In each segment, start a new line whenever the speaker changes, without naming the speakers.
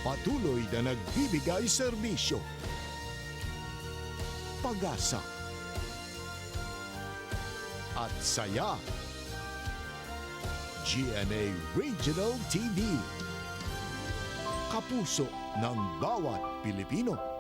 Patuloy na nagbibigay serbisyo, pag-asa, at saya. GMA Regional TV. Kapuso ng bawat Pilipino.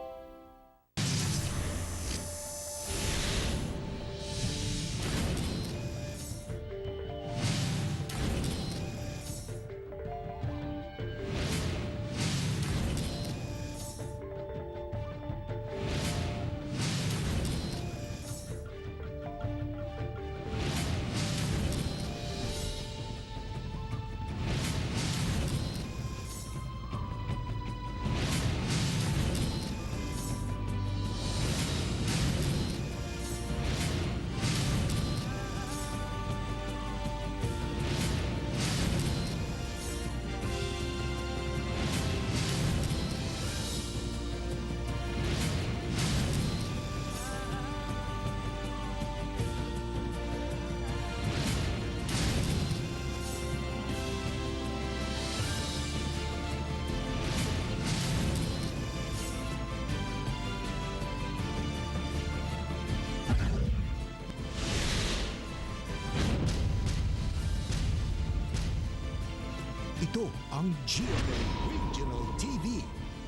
Ito ang GMA Regional TV,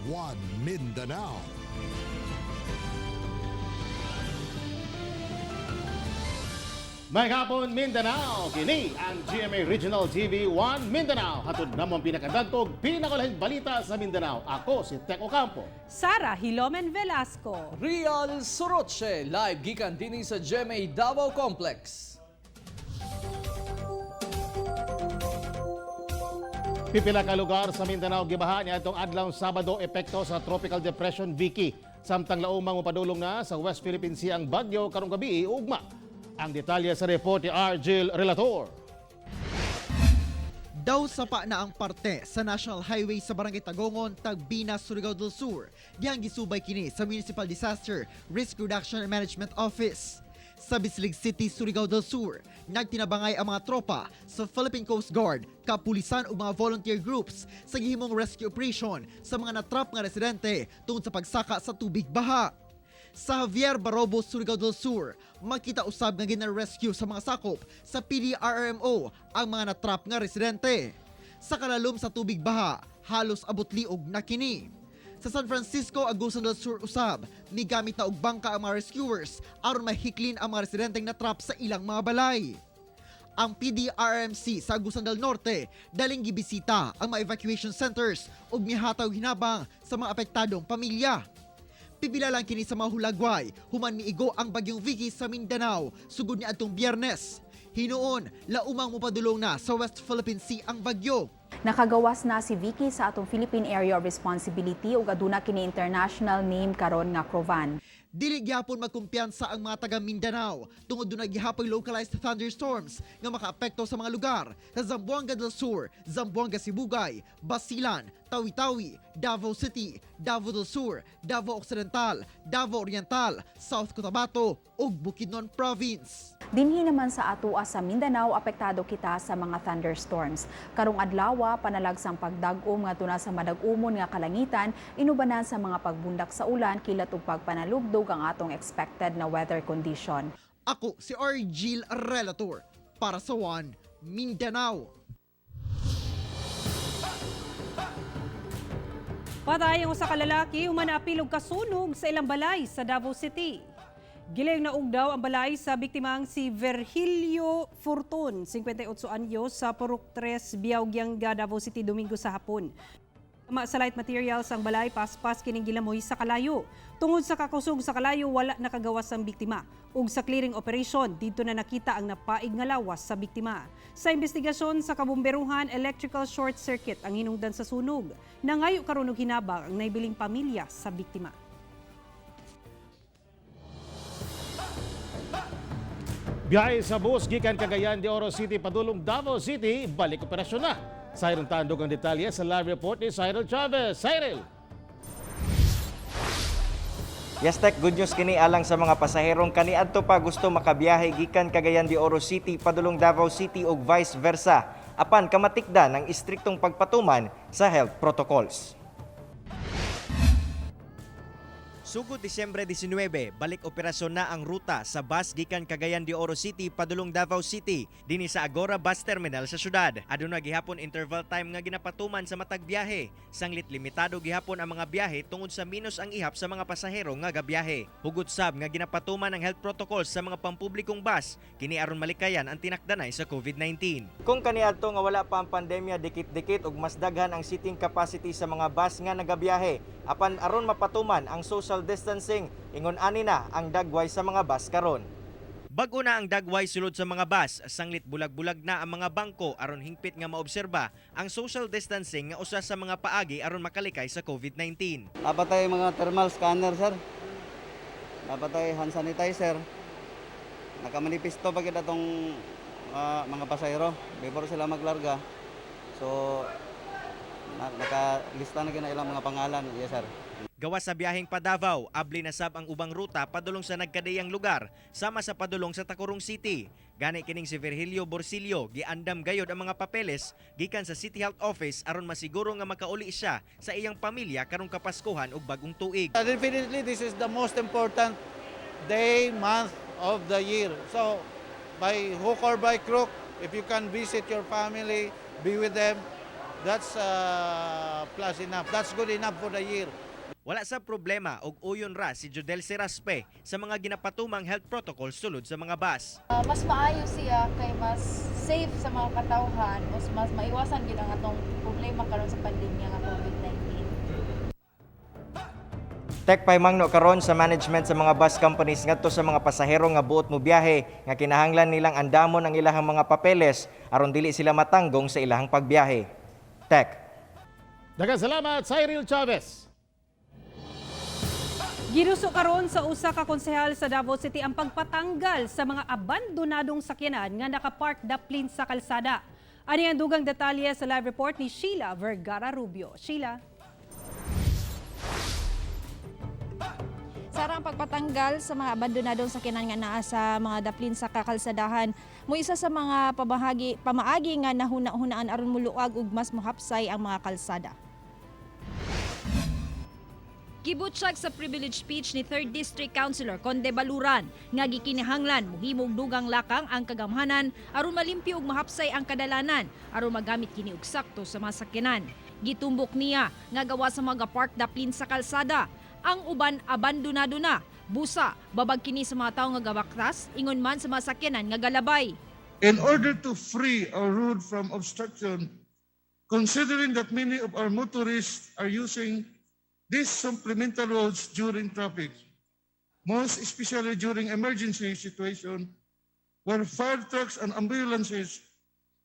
One Mindanao.
May hapon, Mindanao! Kini ang GMA Regional TV 1 Mindanao. Hatod namo ang pinakadagtog, pinakulahing balita sa Mindanao. Ako si Teko Campo.
Sara Hilomen Velasco.
Real Soroche, live gikan dinhi sa GMA Davao Complex.
Pipila ka lugar sa Mindanao gibaha niadtong adlaw Sabado epekto sa Tropical Depression Vicky. Samtang laumang mopadulong na sa West Philippine Sea ang bagyo karong gabi ugma. Ang detalye sa report ni Argel Relator.
Daw sapa na ang parte sa National Highway sa Barangay Tagongon, Tagbina, Surigao del Sur. Dihang gisubay kini sa Municipal Disaster Risk Reduction and Management Office. Sa Bislig City, Surigao del Sur, nagtinabangay ang mga tropa sa Philippine Coast Guard, kapulisan ug mga volunteer groups sa gihimong rescue operation sa mga natrap nga residente tungod sa pagsaka sa tubig baha. Sa Javier Barobo, Surigao del Sur, makita usab nga gina-rescue sa mga sakop sa PDRRMO ang mga natrap nga residente. Sa kalalom sa tubig baha, halos abot liog na kini. Sa San Francisco, Agusan del Sur usab, migamit na og bangka ang mga rescuers aron mahiklin ang mga residenteng natrap sa ilang mga balay. Ang PDRMC sa Agusan del Norte daling gibisita ang mga evacuation centers ug mihatag og hinabang sa mga apektadong pamilya. Pipila lang kini sa mga hulagway, human miigo ang bagyong Vicky sa Mindanao sugod ni adtong Biyernes. Hinuon, laumang mopadulong na sa West Philippine Sea ang bagyo.
Nakagawas na si Vicky sa atong Philippine Area of Responsibility ug aduna kini international name karon nga Crovan.
Dili gyapon magkumpiyansa ang mga taga Mindanao tungod dunay gihapoy localized thunderstorms nga makaapekto sa mga lugar sa Zamboanga del Sur, Zamboanga Sibugay, Basilan, Tawi-Tawi, Davao City, Davao del Sur, Davao Occidental, Davao Oriental, South Cotabato ug Bukidnon Province.
Dinhi naman sa atoa sa Mindanao apektado kita sa mga thunderstorms. Karong adlaw panalagsang pagdag-om nga tuna sa madag-umon nga kalangitan inubanan sa mga pagbundak sa ulan kilat ug pagpanalugdog ang atong expected na weather condition.
Ako si Argil Relator para sa One Mindanao.
Patay ang usa ka lalaki human naapil og kasunog sa ilang balay sa Davao City. Giling na daw ang balay sa biktimang si Virgilio Fortun, 58 anyos, sa Purok 3, Biagyanga, Davao City, Domingo sa hapon. Tama sa light materials ang balay, paspas kining gilamoy sa kalayo. Tungod sa kakusog sa kalayo, wala nakagawas ang biktima. Ug sa clearing operation, dito na nakita ang napaig nga lawas sa biktima. Sa investigasyon sa kabumberuhan, electrical short circuit ang hinungdan sa sunog. Nangayo karon og hinabang ang naibiling pamilya sa biktima.
Biyahe sa bus gikan Cagayan de Oro City padulong Davao City, balik operasyon na. Cyril Tandog ang detalye sa live report ni Cyril Chavez. Cyril!
Yes, Tek, good news kini alang sa mga pasaherong kaniadto pa gusto makabiyahe gikan Cagayan de Oro City padulong Davao City ug vice versa. Apan kamatikda ng istriktong pagpatuman sa health protocols. Sugod Disyembre 19, balik operasyon na ang ruta sa bus gikan Cagayan de Oro City padulong Davao City dinhi sa Agora Bus Terminal sa syudad. Aduna gihapon interval time nga ginapatuman sa matag biyahe. Sanglit limitado gihapon ang mga biyahe tungod sa minus ang ihap sa mga pasahero nga gabiyahe. Hugot sab nga ginapatuman ang health protocols sa mga pampublikong bus kini aron malikayan ang tinakdanay sa COVID-19. Kung kaniadto nga wala pa ang pandemya, dikit-dikit ug mas daghan ang seating capacity sa mga bus nga nagabiyahe. Apan aron mapatuman ang social distancing, ingon ani na ang dagway sa mga bus karon. Bag-o na ang dagway sulod sa mga bus, sanglit bulag-bulag na ang mga bangko aron hingpit nga maobserba ang social distancing nga usa sa mga paagi aron makalikay sa COVID-19.
Dapat tayo mga thermal scanner, sir. Dapat tayo hand sanitizer. Nakamanifesto pa kita tong mga pasahero before sila maglarga. So, nakalista na kina ilang mga pangalan. Yes, sir.
Gawas sa biyaheng pa Davao, abli na sab ang ubang ruta padulong sa nagkadeyang lugar, sama sa padulong sa Tacurong City. Gani kining si Virgilio Borsilio, giandam gayod ang mga papeles gikan sa City Health Office aron masiguro nga makauli siya sa iyang pamilya karong Kapaskuhan ug bagong tuig.
Definitely, this is the most important day, month of the year. So, by hook or by crook, if you can visit your family, be with them, that's plus enough. That's good enough for the year.
Wala sa problema og uyon ra si Jodel Seraspe sa mga ginapatumang health protocols sulod sa mga bus.
Mas maayo siya kay mas safe sa mga katawhan, mas mas maiwasan gid ang atong problema karon sa pandemya nga COVID-19.
Tek mangno karon sa management sa mga bus companies ngadto sa mga pasahero nga buot mo biyahe nga kinahanglan nilang andamon ang ilahang mga papeles aron dili sila matanggong sa ilahang pagbiyahe. Tek.
Daghang salamat, Cyril Chavez.
Giruso karon sa usa ka konsehal sa Davao City ang pagpatanggal sa mga abandonadong sakyanan nga nakapark daplin sa kalsada. Ani ang dugang detalye sa live report ni Sheila Vergara Rubio. Sheila.
Sara, ang pagpatanggal sa mga abandonadong sakyanan nga naa sa mga daplin sa kakalsadahan mo isa sa mga pamaagi nga nahuna-hunaan aron muluag ug mas mohapsay ang mga kalsada. Gibutsyag sa privilege speech ni 3rd District Councilor Conde Baluran nga gikinahanglan mohimong dugang lakang ang kagamhanan aron malimpyo ug mahapsay ang kadalanan aron magamit kini og sakto sa mga sakyanan. Gitumbok niya nga gawa sa mga park daplin sa kalsada. Ang uban abandonado na. Busa, babag kini sa mga tawo nga gabaktas, ingon man sa mga sakyanan nga galabay.
In order to free our road from obstruction, considering that many of our motorists are using these supplemental roads during traffic, most especially during emergency situation where fire trucks and ambulances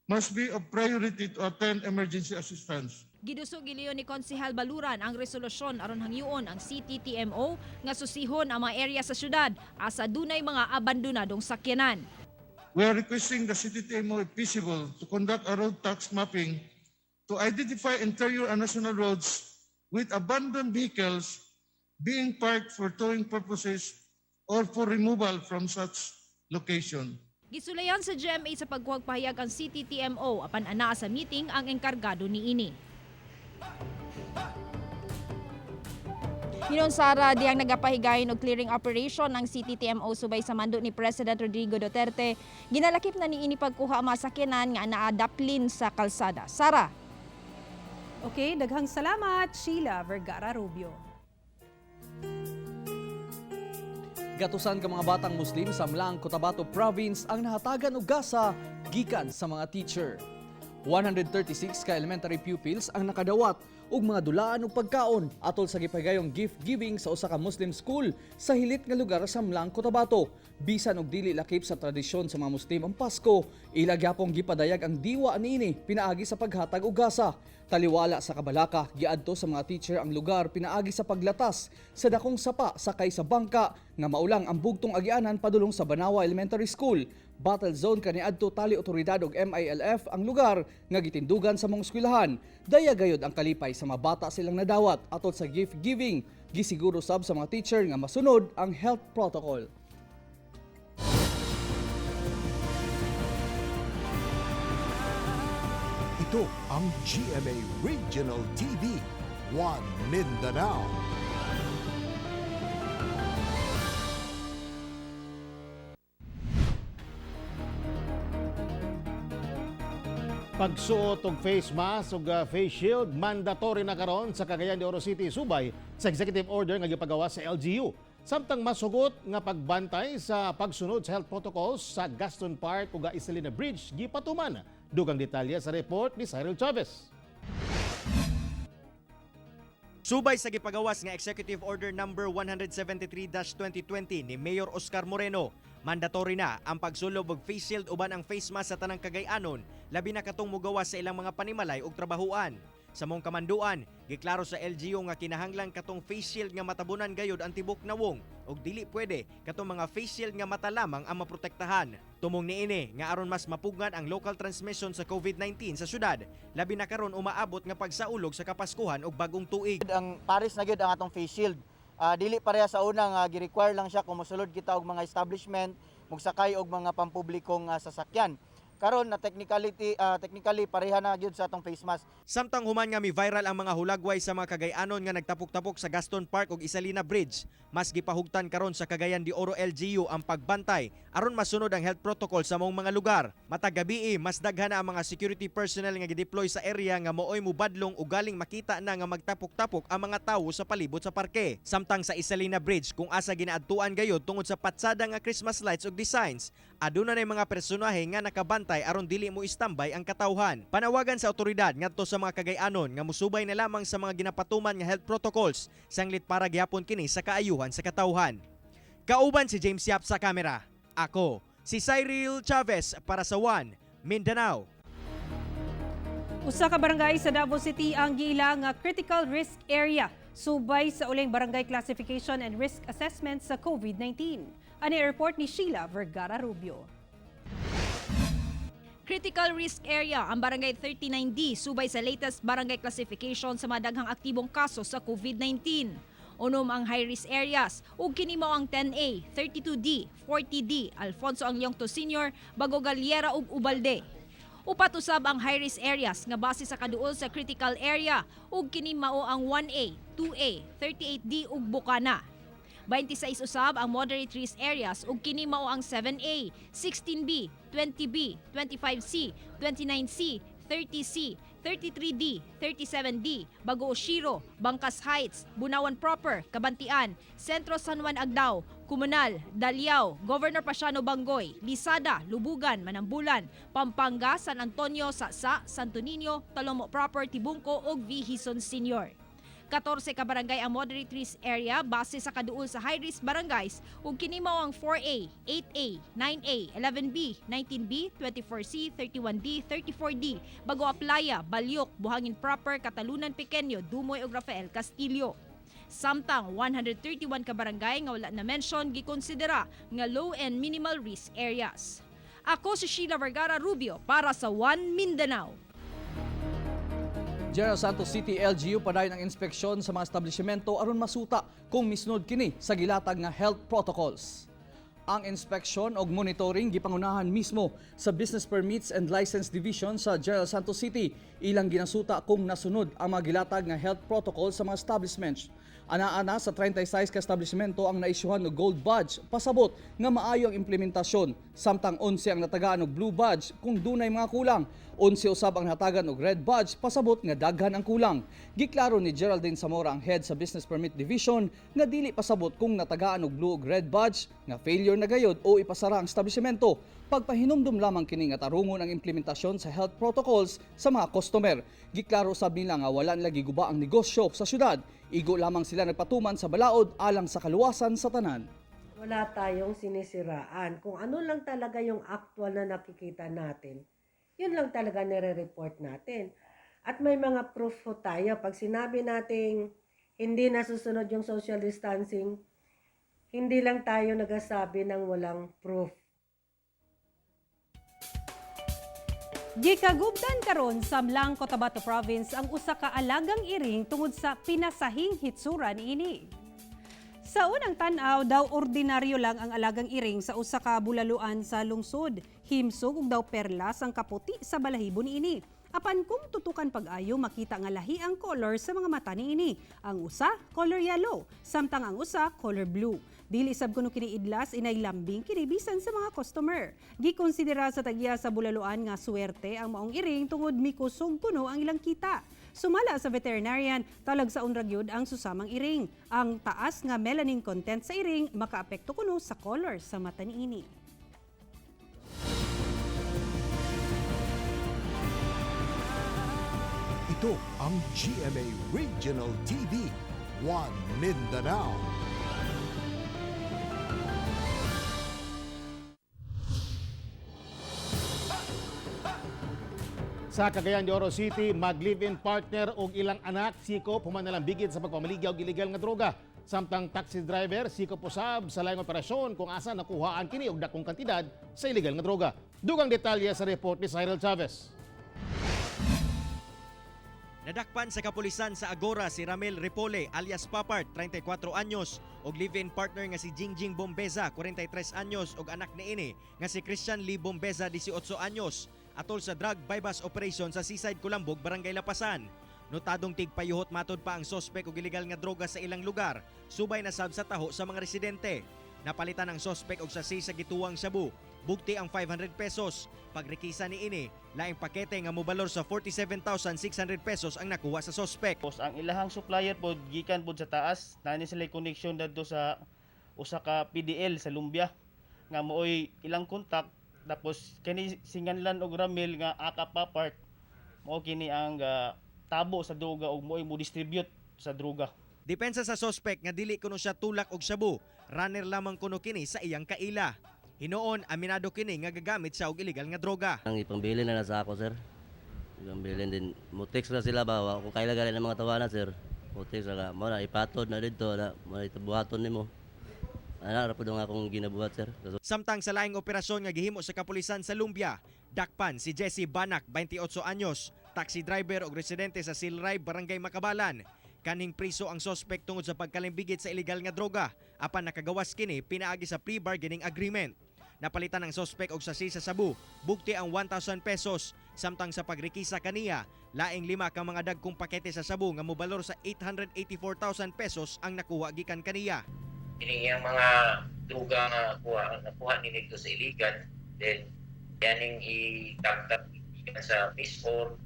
must be of priority to attend emergency assistance.
Gidusog giliyon ni Konsehal Baluran ang resolusyon aron hangyoon ang CTTMO nga susihon ang mga area sa syudad asa dunay mga abandonadong sakyanan.
We are requesting the CTTMO, if feasible, to conduct a road tax mapping to identify interior and national roads with abandoned vehicles being parked for towing purposes or for removal from such location.
Gisulayan sa GMA sa pagkuhag pahayag ang CTTMO apan anaa sa meeting ang enkargado niini. Hinon Sara, diyang nagapahigayon og clearing operation ang CTTMO subay sa mando ni President Rodrigo Duterte. Ginalakip na niini pagkuha ang mga sakyanan nga naadaplin sa kalsada. Sara.
Okay, daghang salamat, Sheila Vergara Rubio.
Gatusan ka mga batang Muslim sa Mlang, Cotabato Province ang nahatagan og gasa gikan sa mga teacher. 136 ka elementary pupils ang nakadawat og mga dulaan og pagkaon atol sa gipagayong gift giving sa usa ka Muslim school sa hilit nga lugar sa Mlang, Cotabato. Bisan og dili lakip sa tradisyon sa mga Muslim ang Pasko, ila gyapong gipadayag ang diwa niini pinaagi sa paghatag og gasa. Taliwala sa kabalaka, giadto sa mga teacher ang lugar pinaagi sa paglatas sa dakong sapa sakay sa bangka nga maulang ang bugtong agianan padulong sa Banawa Elementary School. Battle zone kaniadto tali otoridad og MILF ang lugar nga gitindugan sa mga eskwelahan. Daya gayod ang kalipay sa mga bata silang nadawat atol sa gift giving. Gisiguro sab sa mga teacher nga masunod ang health protocol.
Ito ang GMA Regional TV, One Mindanao.
Pagsuot og face mask ug face shield mandatory na karon sa Cagayan de Oro City subay sa executive order nga gipagawa sa LGU. Samtang mas hugot nga pagbantay sa pagsunod sa health protocols sa Gaston Park ug Ysalina Bridge gipatuman. Dugang detalye sa report ni Cyril Chavez.
Subay sa gipagawas nga Executive Order Number 173-2020 ni Mayor Oscar Moreno, mandatory na ang pagsulob og face shield uban ang face mask sa tanang Cagayanon, labi na katong mugawas sa ilang mga panimalay ug trabahuan. Sa maong kamanduan, giklaro sa LGU nga kinahanglan katong face shield nga matabunan gayud ang tibok nawong ug dili pwede katong mga face shield nga mata lamang ang maprotektahan. Tumong niini nga aron mas mapugngan ang local transmission sa COVID-19 sa syudad, labi na karon umaabot nga pagsaulog sa Kapaskuhan ug Bagong Tuig.
Ang pares na gyud ang atong face shield. Dili pareha sa una nga gi-require lang siya kung mosulod kita og mga establishment, mugsakay og mga pampublikong sasakyan. Karon na technically pareha na gyud sa atong face mask.
Samtang human nga mi-viral ang mga hulagway sa mga Cagayanon nga nagtapok-tapok sa Gaston Park ug Ysalina Bridge, mas gipahugtan karon sa Cagayan de Oro LGU ang pagbantay aron masunod ang health protocol sa maong mga lugar. Matag gabii, mas daghan na ang mga security personnel nga gideploy sa area nga mooy mubadlong ug galing makita na nga magtapok-tapok ang mga tawo sa palibot sa parke. Samtang sa Ysalina Bridge, kung asa ginaadtuan gayud tungod sa patsada nga Christmas lights ug designs, aduna nay mga personahe nga nakabantay aron dili mo istambay ang katawhan. Panawagan sa otoridad ngadto sa mga Cagayanon nga musubay na lamang sa mga ginapatuman nga health protocols sanglit para gihapon kini sa kaayuhan sa katawhan. Kauban si James Yap sa kamera. Ako, si Cyril Chavez para sa One Mindanao.
Usa ka barangay sa Davao City ang giila nga critical risk area subay sa uling barangay classification and risk assessment sa COVID-19. Ani report ni Sheila Vergara Rubio.
Critical risk area ang Barangay 39D subay sa latest barangay classification sa madaghang aktibong kaso sa COVID-19. Unom ang high-risk areas ug kini mao ang 10A, 32D, 40D, Alfonso Angliongto Sr., Bago Galiera ug Ubalde. Upat usab ang high-risk areas nga base sa kaduol sa critical area ug kini mao ang 1A, 2A, 38D ug Bukana. 26 usab ang moderate risk areas ug kini mao ang 7A, 16B, 20B, 25C, 29C, 30C, 33D, 37D, Bago Oshiro, Bangkas Heights, Bunawan Proper, Cabantian, Sentro San Juan Agdao, Cumonal, Daliao, Governor Paciano Bangoy, Lisada, Lubugan, Manambulan, Pampanga, San Antonio, Sasa, Santo Niño, Talomo Proper, Tibungco ug V. Hison Sr. 14 ka barangay ang moderate risk area base sa kaduol sa high risk barangays ug kini mao ang 4A, 8A, 9A, 11B, 19B, 24C, 31D, 34D, Bago Aplaya, Baliok, Buhangin Proper, Catalunan Pequeño, Dumoy ug Rafael Castillo. Samtang 131 ka barangay nga wala na mention gikonsidera nga low and minimal risk areas. Ako si Sheila Vergara Rubio para sa One Mindanao.
General Santos City LGU padayon ang inspeksyon sa mga establishmento aron masuta kung misunod kini sa gilatag nga health protocols. Ang inspeksyon og monitoring gipangunahan mismo sa Business Permits and License Division sa General Santos City. Ilang ginasuta kung nasunod ang mga gilatag nga health protocols sa mga establishments. Ana-ana sa 36 ka establishmento ang naisyuhan og gold badge, pasabot nga maayo ang implementasyon. Samtang 11 ang natagaan og blue badge kung dunay mga kulang. 11 usab ang natagan og red badge, pasabot nga daghan ang kulang. Giklaro ni Geraldine Zamora, ang head sa Business Permit Division, nga dili pasabot kung natagaan og blue ug red badge nga failure na gayod o ipasara ang establishmento. Pagpahinumdum lamang kini nga tarungon ang implementasyon sa health protocols sa mga customer. Giklaro sab nila nga wala nila giguba ang negosyo sa syudad. Igo lamang sila nagpatuman sa balaod alang sa kaluwasan sa tanan.
Wala tayong sinisiraan. Kung ano lang talaga yung actual na nakikita natin, yun lang talaga nire-report natin. At may mga proof ho tayo. Pag sinabi nating hindi nasusunod yung social distancing, hindi lang tayo nagasabi ng walang proof.
Gikagubdan karon sa M'lang, Cotabato Province ang usa ka alagang iring tungod sa pinasahing hitsura niini. Sa unang tan-aw daw ordinaryo lang ang alagang iring sa usa ka bulaluan sa lungsod. Himsog ug daw perlas ang kaputi sa balahibo niini. Apan kung tutukan pag-ayo, makita nga lahi ang color sa mga mata niini. Ang usa color yellow, samtang ang usa color blue. Dili sab kuno kini idlas, inay lambing kini bisan sa mga customer. Gikonsidera sa tagya sa Bulaluan nga suwerte ang maong iring tungod mikusog kuno ang ilang kita. Sumala sa veterinarian, talagsaon ra gyud ang susamang iring. Ang taas nga melanin content sa iring makaapekto kuno sa color sa mata niini.
Ito ang GMA Regional TV, One Mindanao.
Sa Cagayan de Oro City, mag-live-in partner og ilang anak sikop human nalambigit sa pagpamaligya og illegal nga droga. Samtang taxi driver sikop usab sa laing operasyon kung asa nakuhaan kini og dakong kantidad sa illegal nga droga. Dugang detalye sa report ni Cyril Chavez.
Nadakpan sa kapulisan sa Agora si Ramel Ripole alias Papart, 34 anyos, og live-in partner nga si Jingjing Bombeza, 43 anyos, og anak niini nga si Christian Lee Bombeza, 18 anyos, atol sa drug bypass operation sa Seaside Kulambog, Barangay Lapasan. Notadong tigpayuhot matod pa ang sospek og ilegal nga droga sa ilang lugar, subay na sab sa taho sa mga residente. Napalitan ang sospek og sasi sa gituwang shabu, bugti ang 500 pesos. Pagrekisa ni ini, laing pakete nga mobalor sa 47,600 pesos ang nakuha sa sospek.
Tapos ang ilahang supplier pod gikan pod sa taas, naa ni sila connection dadto sa usa ka PDL sa Lumbia nga mooy ilang contact, tapos kini singanlan og Ramil nga aka Papart mao kini ang tabo sa droga og mooy mo distribute sa droga.
Depensa sa sospek nga dili kuno siya tulak og shabu, runner lamang kuno kini sa iyang kaila. Hinuon, aminado kini nga gagamit siya og illegal nga droga.
Ang ipambili na sa ako, sir. Ipambilin din. Mo-text na sila ba? Kung kailan galing ng mga tawanan, sir. Mo-text na ka. Mo na, ipatod na dito. Na, mo na itabuhaton nimo. Ana, ra po nga akong ginabuhat, sir.
Samtang sa laing operasyon nga gihimo sa kapulisan sa Lumbia, dakpan si Jesse Banak, 28 anyos, taxi driver og residente sa Silray, Barangay Makabalan. Kanhing priso ang sospek tungod sa pagkalimbigit sa ilegal nga droga, apan nakagawas kini pinaagi sa plea bargaining agreement. Napalitan ang sospek og sasi sa sabu, bugti ang 1,000 pesos, samtang sa pagrekisa kaniya, laing lima ka mga dagkong pakete sa sabu nga mobalor sa 884,000 pesos ang nakuha gikan kaniya.
Kini iyang mga druga nga nakuha ni dito sa iligan, then yaning itagtag gikan sa Peace Corps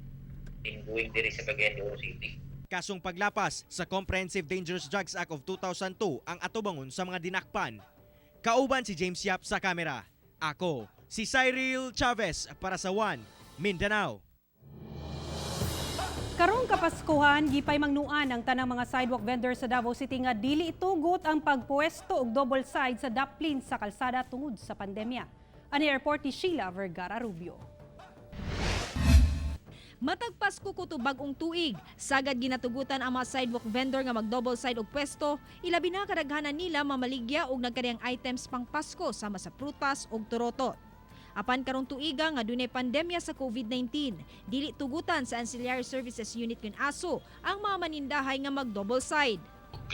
in going diri sa Cagayan de Oro City.
Kasong paglapas sa Comprehensive Dangerous Drugs Act of 2002 ang atubangon sa mga dinakpan. Kauban si James Yap sa kamera. Ako, si Cyril Chavez para sa One Mindanao.
Karong Kapaskuhan, gipay mangnuan ang tanang mga sidewalk vendors sa Davao City nga dili itugot ang pagpuesto og double side sa daplin sa kalsada tungod sa pandemya. Ani report ni Sheila Vergara Rubio.
Matag Pasko kuto bag-ong tuig, sagad ginatugutan ang mga sidewalk vendor nga mag-double side og pwesto, ilabi na kadaghanan nila mamaligya og nagkadiyang items pang Pasko sama sa prutas ug torotot. Apan karong tuiga nga dunay pandemya sa COVID-19, dili tugutan sa Ancillary Services Unit kun ASO ang mga manindahay nga mag-double side.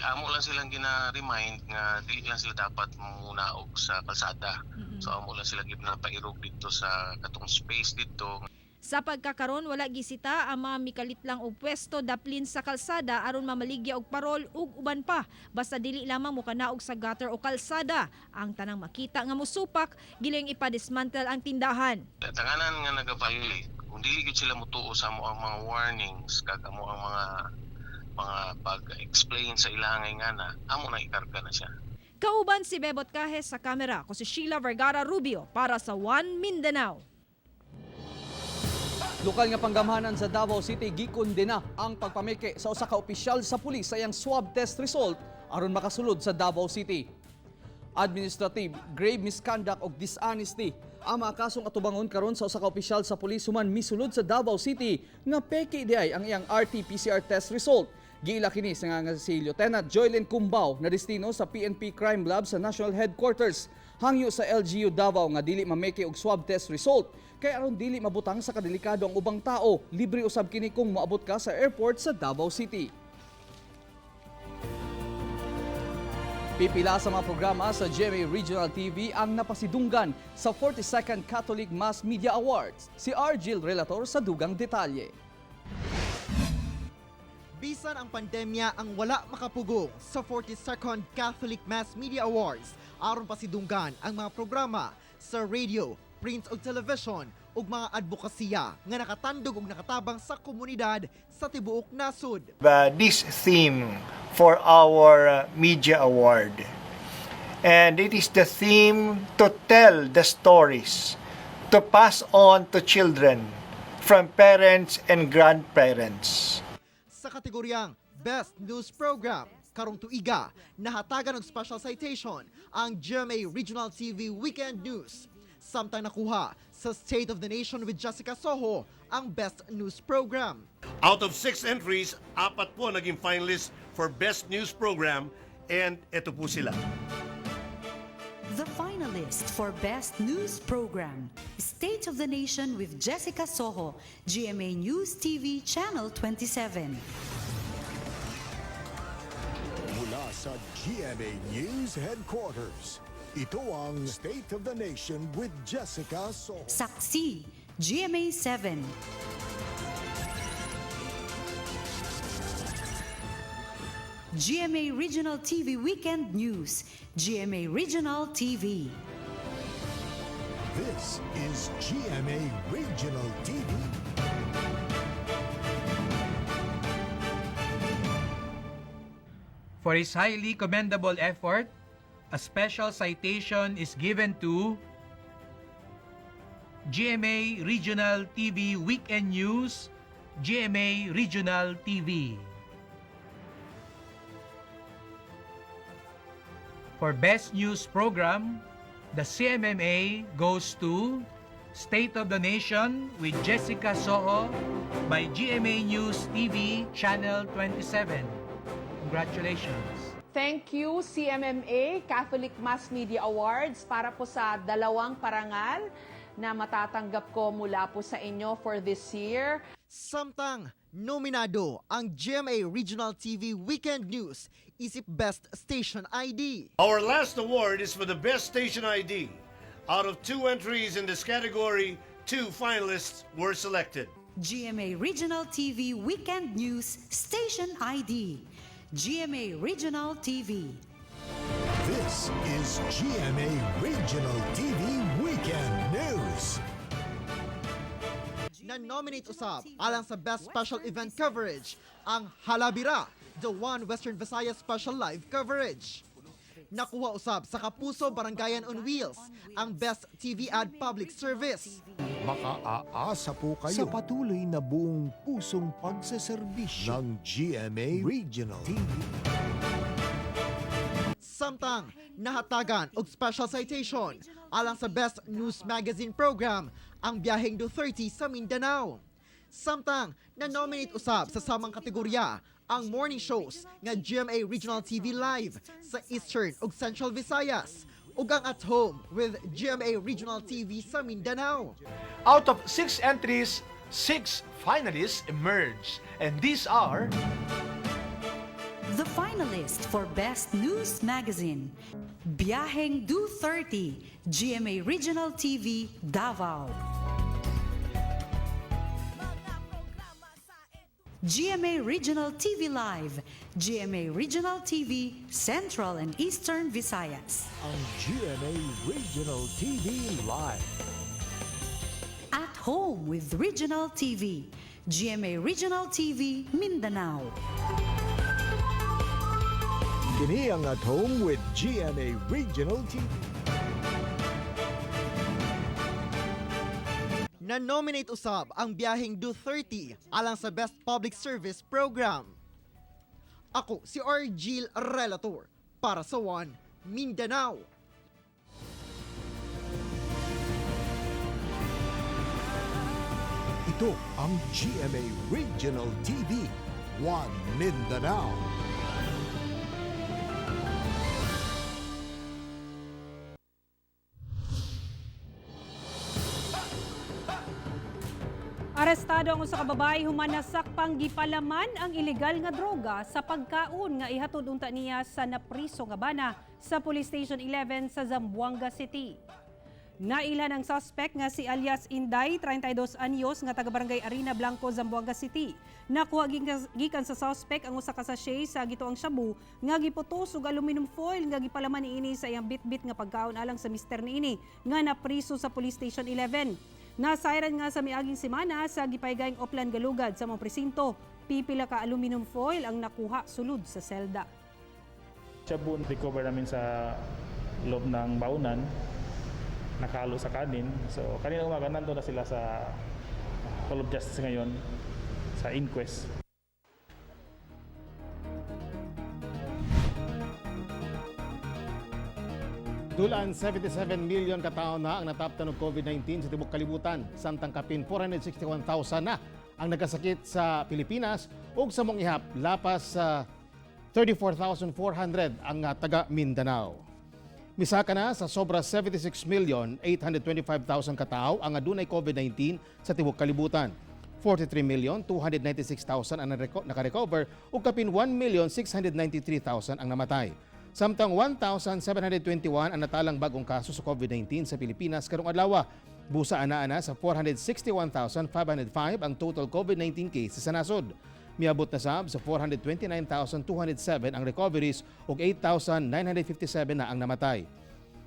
Amo lang silang gina-remind nga dili lang sila dapat munaog sa kalsada. So amo lang sila ginapairog dito sa katong space dito.
Sa pagkakaron wala gisita ang mga mikalit lang og pwesto daplin sa kalsada aron mamaligya og parol ug uban pa, basta dili lamang mokanaog sa gutter o kalsada. Ang tanang makita nga mosupak, giling ipa-dismantle ang tindahan.
Tanganan nga naga-violate, kung dili gyud sila mutuo sa amo ang mga warnings kag amo ang mga pag-explain sa ilahang ngana, amo na ikarga na siya.
Kauban si Bebot Cajes sa kamera, ko si Sheila Vergara Rubio para sa One Mindanao.
Lokal nga panggamhanan sa Davao City gikondena ang pagpameke sa usa ka opisyal sa pulis sa iyang swab test result aron makasulod sa Davao City. Administrative, grave misconduct og dishonesty ang mga kasong atubangon karon sa usa ka opisyal sa pulis human misulod sa Davao City nga peke diay ang iyang RT-PCR test result. Giila kini sa nga si Lieutenant Joylyn Cumbao na destino sa PNP Crime Lab sa National Headquarters. Hangyo sa LGU Davao nga dili mameke og swab test result kay aron dili mabutang sa kadelikado ang ubang tao. Libre usab kini kung moabot ka sa airport sa Davao City. Pipila sa mga programa sa GMA Regional TV ang napasidunggan sa 42nd Catholic Mass Media Awards. Si Argil Relator sa dugang detalye.
Bisan ang pandemya ang wala makapugong sa 42nd Catholic Mass Media Awards aron pasidunggan ang mga programa sa radio, print ug television ug mga advokasya nga nakatandog ug nakatabang sa komunidad sa tibuok nasod.
This theme for our media award. And it is the theme to tell the stories, to pass on to children from parents and grandparents.
Sa kategoryang Best News Program karong tuiga, nahatagan og special citation ang GMA Regional TV Weekend News. Samtang nakuha sa State of the Nation with Jessica Soho ang Best News Program.
Out of six entries, apat po naging finalists for Best News Program and ito po sila.
The finalist for Best News Program, State of the Nation with Jessica Soho, GMA News TV Channel 27.
Mula sa GMA News Headquarters, ito ang State of the Nation with Jessica Soho.
Saksi, GMA 7. GMA Regional TV Weekend News, GMA Regional TV.
This is GMA Regional TV.
For his highly commendable effort, a special citation is given to GMA Regional TV Weekend News, GMA Regional TV. For Best News Program, the CMMA goes to State of the Nation with Jessica Soho by GMA News TV Channel 27. Congratulations.
Thank you, CMMA, Catholic Mass Media Awards, para po sa dalawang parangal na matatanggap ko mula po sa inyo for this year.
Samtang nominado ang GMA Regional TV Weekend News isip Best Station ID.
Our last award is for the Best Station ID. Out of two entries in this category, two finalists were selected.
GMA Regional TV Weekend News Station ID. GMA Regional TV.
This is GMA Regional TV Weekend News.
Na-nominate usab alang sa Best Special Event Coverage ang Halabira, the One Western Visayas Special Live Coverage. Nakuha usab sa Kapuso Barangayan on Wheels ang Best TV Ad Public Service.
Makaaasa po kayo sa patuloy na buong pusong pagseserbisyo ng GMA Regional TV.
Samtang nahatagan og special citation alang sa Best News Magazine Program ang Biyaheng Do 30 sa Mindanao. Samtang na-nominate usab sa samang kategorya ang morning shows nga GMA Regional TV Live sa Eastern ug Central Visayas ug ang At Home with GMA Regional TV sa Mindanao.
Out of six entries, six finalists emerged, and these are
The finalist for Best News Magazine, Biyaheng Do 30, GMA Regional TV, Davao. GMA Regional TV Live, GMA Regional TV, Central and Eastern Visayas.
Ang GMA Regional TV Live.
At Home with Regional TV, GMA Regional TV, Mindanao.
Kini ang At Home with GMA Regional TV.
Na-nominate usab ang Biyaheng Do 30 alang sa Best Public Service Program. Ako si Argil Relator para sa One Mindanao.
Ito ang GMA Regional TV, One Mindanao.
Arestado ang usa ka babae human nasakpang gipalaman ang ilegal nga droga sa pagkaon nga ihatod unta niya sa napriso nga bana. sa Police Station 11 sa Zamboanga City. Nailhan ang suspect nga si alias Inday, 32 anyos, nga taga Barangay Arena Blanco, Zamboanga City. Nakuha gikan sa suspect ang usa ka sachet sa gituang shabu nga giputos og aluminum foil nga gipalaman niini sa iyang bitbit nga pagkaon alang sa mister niini nga napriso sa Police Station 11. Nasayran nga sa miaging semana sa gipaygayng Oplan Galugad sa mga presinto, pipila ka aluminum foil ang nakuha sulod sa selda.
Shabu recover namin sa loob ng baunan, nakahalo sa kanin. So kanina umaga nandun na sila sa Hall of Justice ngayon sa inquest.
Dulaan 77 million katao na ang nataptan og COVID-19 sa tibok kalibutan. Samtang kapin 461,000 na ang nagkasakit sa Pilipinas ug sa mong ihap lapas sa 34,400 ang taga Mindanao. Misaka na sa sobra 76,825,000 katao ang adunay COVID-19 sa tibok kalibutan. 43,296,000 ang nakarecover ug kapin 1,693,000 ang namatay. Samtang 1,721 ang natalang bagong kaso sa COVID-19 sa Pilipinas karong adlaw. Busa ana-ana sa 461,505 ang total COVID-19 cases sa nasod. Miabot na sab sa 429,207 ang recoveries ug 8,957 na ang namatay.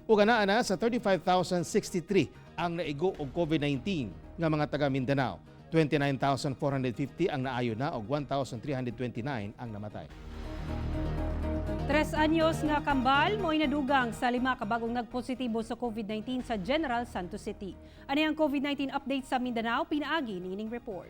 Ug ana-ana sa 35,063 ang naigo og COVID-19 nga mga taga Mindanao. 29,450 ang naayo na ug 1,329 ang namatay.
3 anyos nga kambal mo'y nadugang sa 5 ka bagong nagpositibo sa COVID-19 sa General Santos City. Ano ang COVID-19 update sa Mindanao? Pinaagi niining report.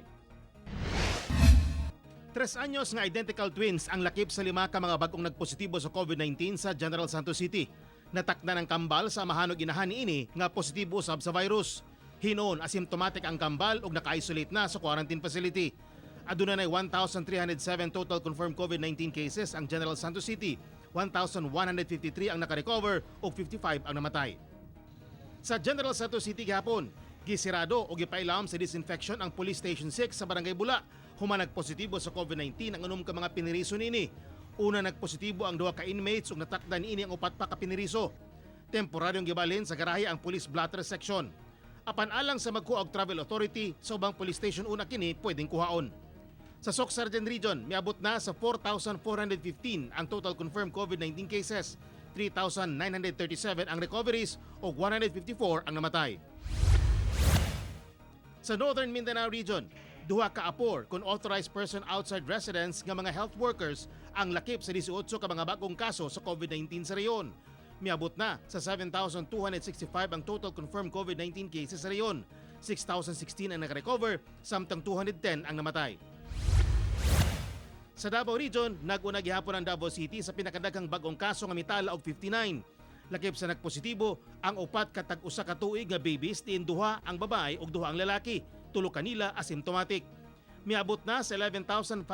3 anyos nga identical twins ang lakip sa 5 ka mga bagong nagpositibo sa COVID-19 sa General Santos City. Natakda ng kambal sa amahan ug inahan niini nga positibo sab sa virus. Hinuon asymptomatic ang kambal ug naka-isolate na sa quarantine facility. Aduna nay 1,307 total confirmed COVID-19 cases ang General Santos City. 1,153 ang nakarecover ug 55 ang namatay. Sa General Santos City gihapon, gisirado o gipailawom sa disinfection ang Police Station 6 sa Barangay Bula. Human nagpositibo sa COVID-19 ang 6 ka mga piniriso niini. Una nagpositibo ang 2 ka inmates ug natakdan niini ang 4 pa ka piniriso. Temporaryong gibalhin sa garahe ang police blotter section. Apan alang sa magkuha og travel authority sa ubang police station una kini pwedeng kuhaon. Sa Soccsksargen Region, miabot na sa 4,415 ang total confirmed COVID-19 cases. 3,937 ang recoveries ug 154 ang namatay. Sa Northern Mindanao Region, 2 ka apor kung authorized person outside residence nga mga health workers ang lakip sa 18 ka mga bagong kaso sa COVID-19 sa reyon. Miabot na sa 7,265 ang total confirmed COVID-19 cases sa reyon. 6,016 ang nakarecover, samtang 210 ang namatay. Sa Davao Region, nag-una gihapon ang Davao City sa pinakadaghang bagong kaso nga mitala og 59. Lakip sa nagpositibo ang 4 ka tag-usa ka tuig nga babies, diin 2 ang babae ug 2 ang lalaki. 3 kanila asymptomatic. Miabot na sa 11,505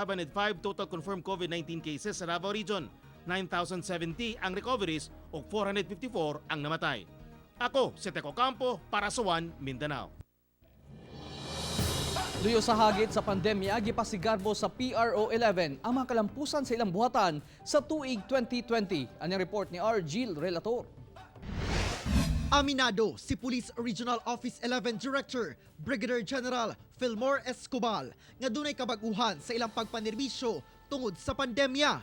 total confirmed COVID-19 cases sa Davao Region. 9,070 ang recoveries ug 454 ang namatay. Ako, si Teko Campo para sa One Mindanao.
Luyo sa hagit sa pandemya, gipasigarbo sa PRO 11 ang mga kalampusan sa ilang buhatan sa tuig 2020. Ang report ni R. Gil Relator.
Aminado si Police Regional Office 11 Director Brigadier General Fillmore Escobal nga dunay kabag-uhan sa ilang pagpanerbisyo tungod sa pandemya.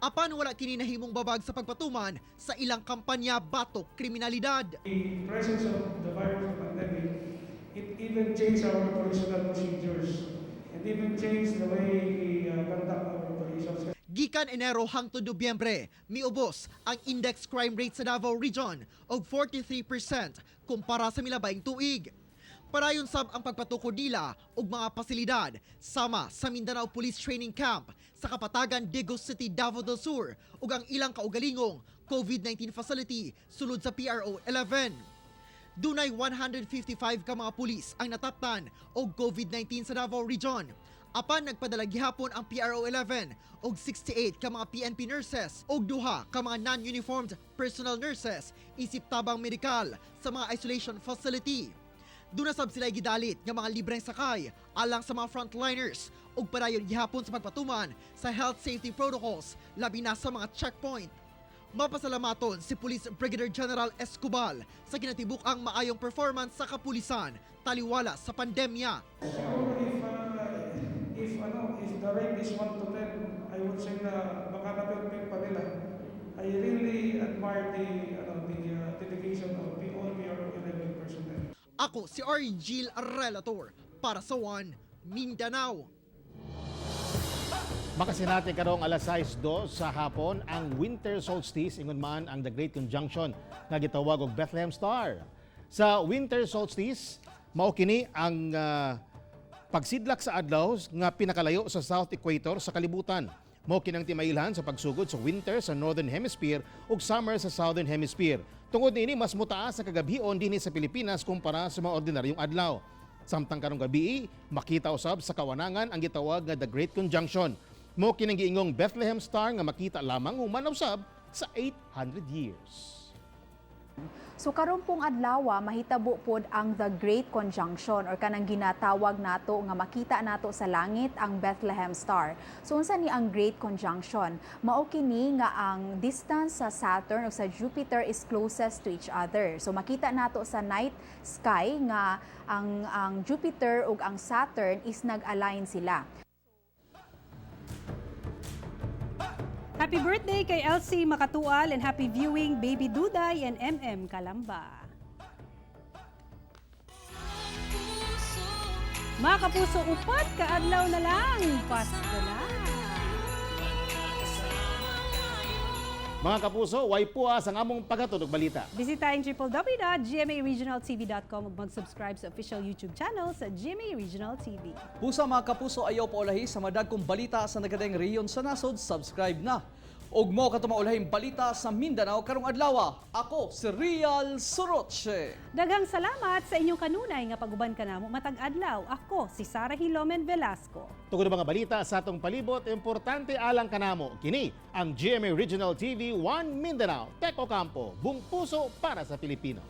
Apan wala kini nahimong babag sa pagpatuman sa ilang kampanya batok kriminalidad.
The presence of the virus, the pandemic, it even changed our operational procedures and even changed the way we conduct our operations.
Gikan Enero hangtod Nobyembre, miubos ang index crime rate sa Davao Region og 43% kumpara sa milabayng tuig. Padayon sab ang pagpatukod nila og mga pasilidad sama sa Mindanao Police Training Camp sa Kapatagan, Digos City, Davao del Sur ug ang ilang kaugalingong COVID-19 facility sulod sa PRO 11. Dunay 155 ka mga pulis ang nataptan og COVID-19 sa Davao Region. Apan nagpadala gihapon ang PRO 11 og 68 ka mga PNP nurses og 2 ka mga non-uniformed personnel nurses isip tabang medikal sa mga isolation facility. Duna sab sila gidalit nga mga libreng sakay alang sa mga frontliners ug padayon gihapon sa pagpatuman sa health safety protocols, labi na sa mga checkpoint. Mapasalamaton si Police Brigadier General Escobal sa kinatibuk-ang maayong performance sa kapulisan taliwala sa pandemya.
Siguro if ano, if the rate is 1 to 10, I would say na baka na-perfect pa nila. I really admire the ano, the dedication of the all PRO 11 personnel.
Ako si Argil Relator para sa One Mindanao.
Makasinati karong alas 6:02 sa hapon ang winter solstice, ingon man ang The Great Conjunction nga gitawag og Bethlehem Star. Sa winter solstice, mao kini ang pagsidlak sa adlaw nga pinakalayo sa south equator sa kalibutan. Mao kinang timailhan sa pagsugod sa winter sa northern hemisphere ug summer sa southern hemisphere. Tungod niini, mas motaas sa kagabhion dinhi sa Pilipinas kumpara sa mga ordinaryong adlaw. Samtang karong gabi, makita usab sa kawanangan ang gitawag nga The Great Conjunction. Mao kinang giingong Bethlehem Star nga makita lamang human usab sa 800 years.
So karon pong adlaw, mahitabo pod ang The Great Conjunction or kanang ginatawag nato nga makita nato sa langit ang Bethlehem Star. So unsa ni ang Great Conjunction? Mao kini nga ang distance sa Saturn o sa Jupiter is closest to each other. So makita nato sa night sky nga ang Jupiter ug ang Saturn is nag-align sila.
Happy birthday kay Elsie Makatual and happy viewing, Baby Duday and MM Kalamba. Mga kapuso, 4 ka adlaw na lang. Pasko na.
Mga kapuso, way puas ang among paghatod og balita.
Bisitahin www.gmaregionaltv.com ug mag-subscribe sa official YouTube channel sa GMA Regional TV.
Busa, mga kapuso, ayaw paulahi sa madagkong balita sa nagkadaiyang rehiyon sa nasod, subscribe na. Ug mo kato maulahing balita sa Mindanao karong adlaw. Ako si Real Soroche.
Daghang salamat sa inyong kanunay nga paguban kanamo matag adlaw. Ako si Sara Hilomen Velasco.
Tungod mga balita sa atong palibot, importante alang kanamo. Kini ang GMA Regional TV 1 Mindanao. Tek Ocampo, buong puso para sa Pilipino.